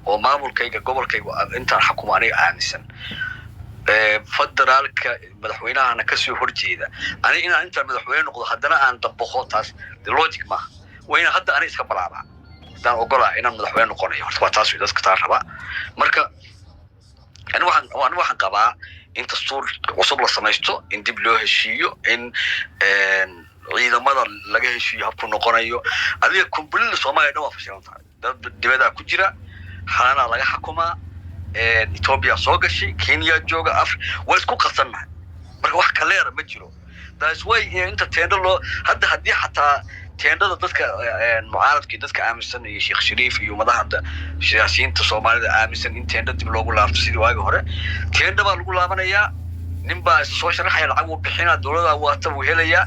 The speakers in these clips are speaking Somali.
Oo maamulkayga gobolkayga intaan xakumo aniga aaminsan, federaalka madaxweynahana kasoo horjeeda, aniga inaan intaan madaxweyne noqdo haddana aan dabaqo, taas de logic maaha. Waa inaan hadda aniga iska bilaabaa haddaan ogolaa inaan madaxweyne noqonayo. Horta waa taas wey dadka taa raba. Marka ani waxaan qabaa in dastuur cusub la samaysto, in dib loo heshiiyo, in ciidamada laga heshiiyo habku noqonayo. Adiga completely Soomaaliya dhan waa fashilan tahay. Dad dibadaa ku jira, xalanaa laga xakumaa, Ethiopia soo gashay, Kenya jooga, af waa isku qasannahay. Marka wax kaleera ma jiro. That's why inta teendho loo hadda, haddii xataa teendhada dadka mucaaradka iyo dadka aaminsan iyo Sheekh Shariif iyo madaxda siyaasiyiinta Soomaalida aaminsan in teendho dib loogu laabto sidii waagi hore, teendho baa lagu laabanayaa. Nin baa soo sharaxaya, lacag wuu bixinaa, dowladaa waata, wuu helayaa,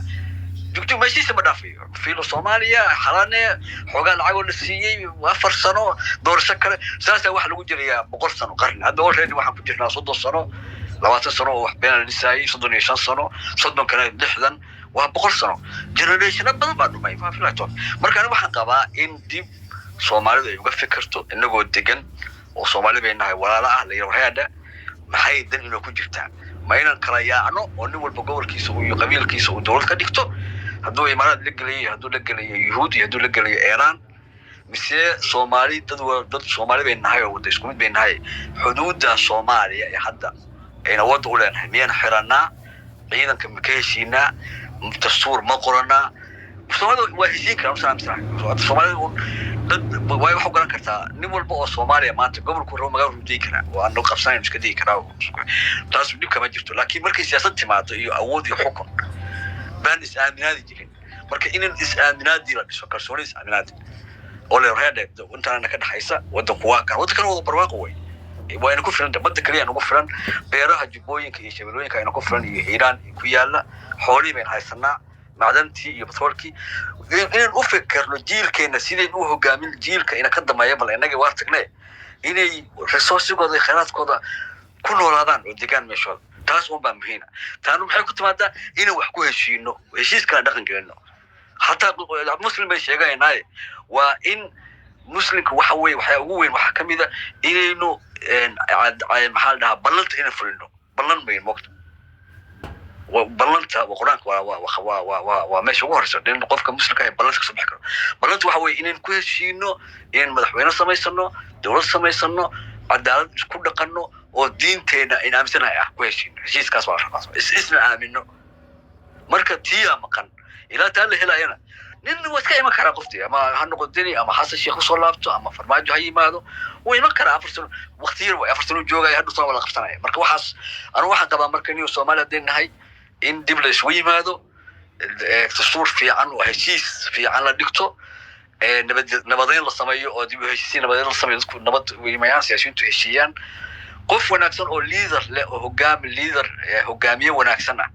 dugdug meeshiisa ma dhaafayo. Fiilo Soomaaliya xalane xoogaa lacagoo la siiyey, 4 sano doorasho kale, saasaa waxa lagu jirayaa 100 sano, qarni. Hadda already waxaan ku jirnaa 30 sano, 20 sano oo wax beena la dhisaayay, 35 sano, 30 kale, 60, waa 100 sano. Generationo badan baa dhumay. Marka ani waxaan qabaa in dib Soomaalidu ay uga fikirto, inagoo degan oo Soomaali bay nahay, walaalo ah, la yidhi reedha, maxay dan inoo ku jirtaa? Ma inaan kala yaacno oo nin walba gobolkiisa iyo qabiilkiisa uu dowlad ka dhigto, hadduu Imaaraad la gelayo, hadduu la gelayo Yuhuud iyo hadduu la gelayo Iiraan? Mise Soomaali dad dad Soomaali bay nahay oo wada isku mid bay nahay? Xuduudda Soomaaliya ee hadda ayna wadda u leenahay miyaan xiranaa? Ciidanka ma ka heshiinaa? Dastuur ma qoranaa? Soomaalida waa heshiin karaa usaan. Soomaalida dad way wax u garan kartaa. Nin walba oo Soomaaliya maanta gobolku rabo, magaalo degi karaa oo aan qabsanayn iska degi karaa, taas dhib kama jirto. Laakiin markay siyaasad timaado iyo awood iyo xukun, baan is-aaminaadi jirin. Marka inan is-aaminaadii la dhiso, kalsooni, is-aaminaadi oo le reedhe intaana ka dhexaysa. Wadanku waa kan, waddankana wada barwaaqo wey, waa ina ku filan. Badda keliya nagu filan, beeraha Jubbooyinka iyo Shabeellooyinka ayna ku filan iyo Hiiraan ku yaala, xoolihii baynu haysanaa, macdantii iyo batroolkii. Inaan u fikirno jiilkeena sidayn u hogaamin jiilka ina ka dambeeya. Bal inagii waa tagne inay resourcigooda iyo khayraadkooda ku noolaadaan oo degaan meeshooda. Taas un baa muhiima. Taanu maxay ku timaadaa? Inaan wax ku heshiino, heshiiskana dhaqan gelino. Hataa Muslim bay sheeganaynaye, waa in Muslimka waxa weye waxyaa ugu weyn waxaa ka mid a inaynu, maxaa la dhahaa, ballanta inaan fulino. Ballan bay moogta, ballanta Qur-aanka waa meesha ugu horeysa in qofka Muslimka ay ballanta kasoo bixi karo. Ballanta waxa weye inaynu ku heshiino inaynu madaxweyne samaysano, dowlad samaysano, cadaalad isku dhaqano oo diinteena ayn aaminsanahay ah ku heshiino. Heshiiskaas baa la rabaa, isna aamino. Marka tiyaa maqan, ilaa taa la helayana nin waa iska iman karaa qoftii, ama ha noqo Deni ama Xasan Sheekh usoo laabto ama Farmaajo ha yimaado, wuu iman karaa. 4 sano waqti yar way, 4 sano joogaya, hadhowtana waa la qabsanaya. Marka waxaas anu waxaan qabaa, marka niyo Soomaaliya haddaynu nahay, in dib la isugu yimaado, dastuur fiican oo heshiis fiican la dhigto, nabad nabadeyn la sameeyo oo dib u heshiisiin nabadeyn la sameeyo, dadku nabad yimayaan, siyaasiyiintu heshiiyaan, qof wanaagsan oo leader leh oo hogaami leader, hogaamiye wanaagsan ah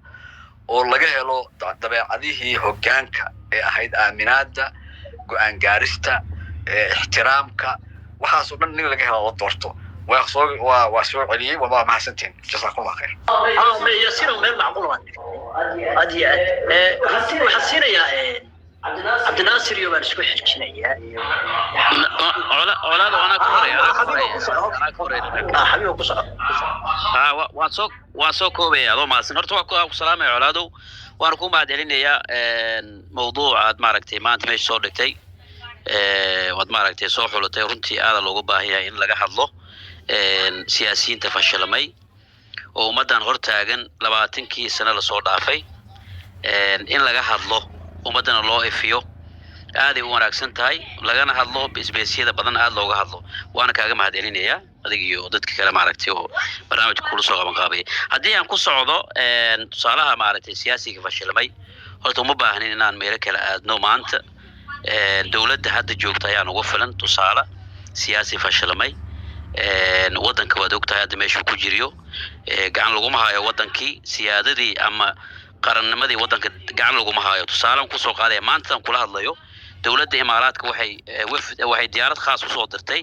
oo laga helo dabeecadihii hoggaanka ee ahayd aaminaada, go-aan gaarista, ixtiraamka, waxaasoo dhan nin laga helo la doorto. Waa soo celiyey. Waa mahadsantihin, jasaakum Allah khayr. Yaasiin, meel macquul ah aad iyo aad. Runtii waxaan siinayaa Cabdinaasir iyo baan isku xijinayaa. Colaado, anaa ka horeeya, anaa ka horeeya, anaa ka horeeya. Xabiibo, ku soco. Waan soo koobaya adoo mahadsan. Horta waa ku salaamaya Colaadow, waana ku mahad celinayaa mawduuca aad maaragtay maanta meesha soo dhigtay, waad maaragtay soo xulatay. Runtii aada loogu baahan yahay in laga hadlo siyaasiyiinta fashilamay oo ummaddan hortaagan 20kii sano lasoo dhaafay. In laga hadlo, ummaddana loo ifiyo, aaday u wanaagsan tahay. Lagana hadlo isbeesyada badan, aada looga hadlo. Waana kaaga mahad celinayaa adig iyo dadka kale maaragtay oo barnaamijka kula soo qaban qaabaya. Haddii aan ku socdo tusaalaha maaragtay siyaasiga fashilmay, horta uma baahnin inaan meelo kale aadno. Maanta dowladda hadda joogta ayaan uga filan tusaale siyaasi fashilmay. Waddanka waad ogtahay hadda meeshuu ku jiriyo, gacan laguma hayo waddankii, siyaadadii ama qarannimadii waddanka gacan laguma hayo. Tusaalaan kusoo qaadaya, maantaan kula hadlayo dowladda Imaaraadka waxay waxay diyaarad khaas usoo dirtay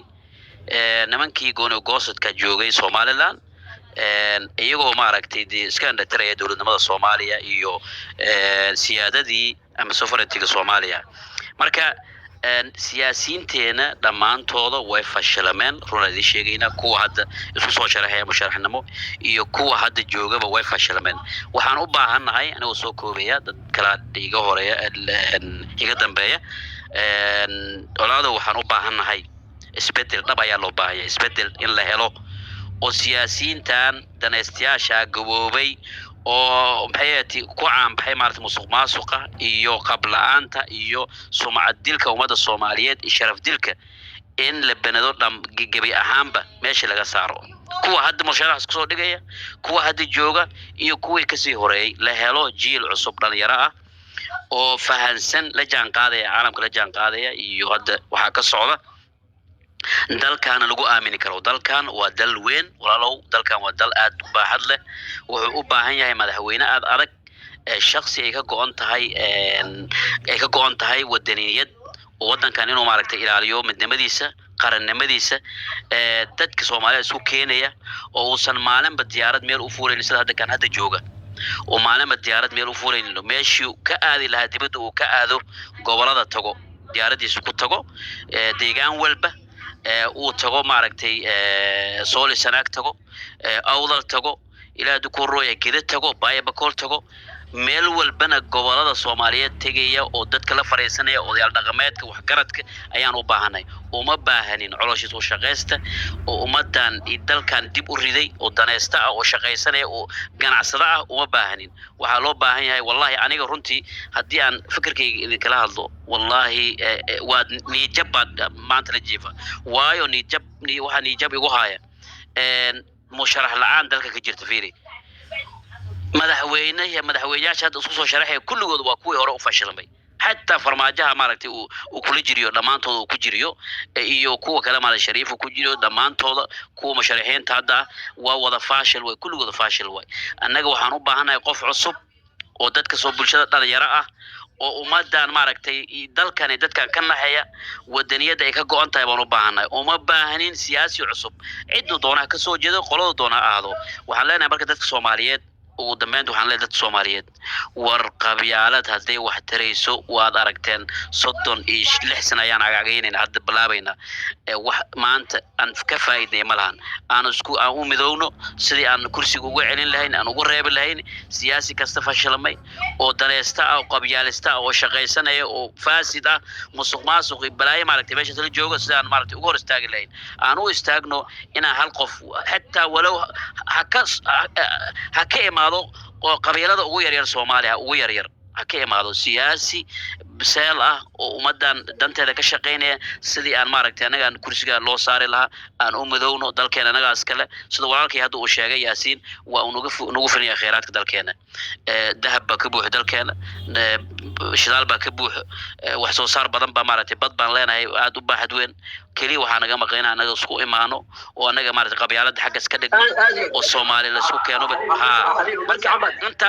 nimankii gooni goosadka joogay Somaliland, iyagoo maaragtay dee iska indhatiraya dowladnimada Soomaaliya iyo siyaadadii ama sovereigntyga Soomaaliya. Marka Siyaasiyiinteena dhammaantooda way fashilameen, runaa idiin sheegaynaa. Kuwa hadda isku soo sharaxaya musharaxnimo iyo kuwa hadda joogaba way fashilameen. Waxaan u baahannahay, anigoo soo koobaya, dad kalaa iga horeeya, iga dambeeya, Colaado, waxaan u baahannahay isbedel dhab ayaa loo baahan yahay, isbedel in la helo oo siyaasiyiintan danaystayaasha gaboobay oo maxay ahayd ku caanbaxay maarata musuq maasuqa iyo qabla-aanta iyo sumcad dilka ummadda Soomaaliyeed iyo sharaf dilka in la benado dham gebi ahaanba meesha laga saaro. Kuwa hadda musharax isku soo dhigaya, kuwa hadda jooga iyo kuwii kasii horeeyey, la helo jiil cusub, dhalinyaro ah oo fahansan, la jaan qaadaya caalamka, la jaan qaadaya iyo hadda waxaa ka socda dalkaana lagu aamini karo. Dalkan waa dal weyn, walaalow. Dalkan waa dal aad u baaxad leh. Wuxuu u baahan yahay madaxweyne aad adag, ee shaksi ay ka go-an tahay, ay ka go-an tahay wadaniyad oo waddankan inuu maaragtay ilaaliyo midnimadiisa, qarannimadiisa, dadka Soomaalida isku keenaya oo uusan maalinba diyaarad meel u fuulaynin sida hadda kan hadda jooga oo maalinba diyaarad meel u fuulaynin. Meeshii ka aadi lahaa dibadda uu ka aado, gobolada tago, diyaaraddiisa ku tago, deegaan walba uu tago, maaragtay Sooli, Sanaag tago, Awdal tago, ilaa Dukuroya Geda tago, Bayabakool tago, meel walbana gobolada Soomaaliyeed tegaya oo dadka la fariisanaya, odayaal dhaqameedka, waxgaradka ayaan u baahanay. Uma baahanin coloshiis u shaqaysta oo ummadan iyo dalkan dib u riday oo danaysta ah oo shaqaysanaya oo ganacsada ah, uma baahanin. Waxaa loo baahan yahay, wallahi aniga runtii haddii aan fikirkayga idinkala hadlo, wallahi waa niyadjab baan maanta la jiifa. Waayo niyadjab waxaa niyadjab igu haya musharax la-aan dalka ka jirta. Fiiri, madaxweynaha, madaxweyneyaasha hadda isku soo sharaxaya kulligood waa kuwii hore u fashilmay. Xataa Farmaajaha maaragtay uu kula jiriyo, dhammaantooda uu ku jiriyo, iyo kuwa kale maaragtay Shariif uu ku jiriyo, dhammaantooda kuwa musharaxiinta hadda ah waa wada faashil way, kulligooda faashil way. Annaga waxaan u baahannahay qof cusub oo dadka soo bulshada dhalinyaro ah oo ummadan maaragtay dalkani dadkan ka naxaya, wadaniyadda ay ka go-an tahay baan u baahannahay. Uma baahnin siyaasi cusub, cidduu doonaha ka soo jeedo, qoladu doona ha ahaado. Waxaan leenahay marka dadka Soomaaliyeed, ugu dambeynta waxaan leenahay dadka Soomaaliyeed, war qabyaalad hadday wax tarayso waad aragteen, 36 sana ayaan cagcagaynayna, hadda bilaabayna, wax maanta aan ka faa'iidnay ma lahan. Aan isku aan u midowno sidii aan kursiga uga celin lahayn, aan ugu reebi lahayn siyaasi kasta fashilamay oo danaysta ah oo qabyaalista ah oo shaqaysanaya oo faasid ah, musuq maasuq iyo balaayo maaragtay meesha tala jooga, sidaan maaragtay uga hor istaagi lahayn. Aan u istaagno inaan hal qof, xataa walow ha ka imaado oo qabiilada ugu yaryar Soomaaliya ugu yaryar ha ka imaado, siyaasi seel ah oo ummadan danteeda ka shaqaynaya, sidii aan maaragtay annagaan kursiga loo saari lahaa. Aan u midowno dalkeena annagaa iskale. Sida walaalkay hadda uu sheegay Yaasiin, waa uu nagu filan yahay kheyraadka dalkeena. Dahab baa ka buuxo dalkeena, shidaal baa ka buuxo, wax soo saar badan baa maaragtay, bad baan leenahay aad u baaxad weyn. Keliya waxaa naga maqan in annaga isku imaano oo annaga maaragtay qabyaaladda xagga iska dhigno oo Soomaali la isku keeno. Ha, marka inta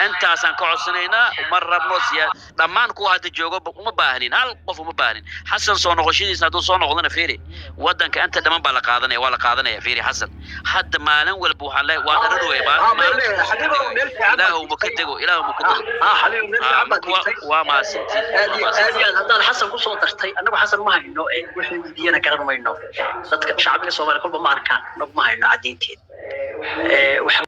intaasaan ka codsanaynaa. Ma rabno siya dhammaan kuwa hadda joogo uma baahnin, hal qof uma baahnin. Xasan soo noqoshadiisa, hadduu soo noqdona, fiiri, waddanka inta dhaman baa la qaadanaya, waa la qaadanaya. Fiiri, Xasan hadda maalin walba waxaan leeyahay waa dharar wey, Ilaahu ma ka dego, Ilaahu ma ka dego. Waa mahadsantiin. Aad iyo aad iyo aad. Haddaad Xasan kusoo dartay, annagu Xasan ma hayno, wixii weydiiyana garan mayno. Dadka shacbiga Soomaaliya kolba ma arkaan, annagu ma hayno caddaynteed. Waxa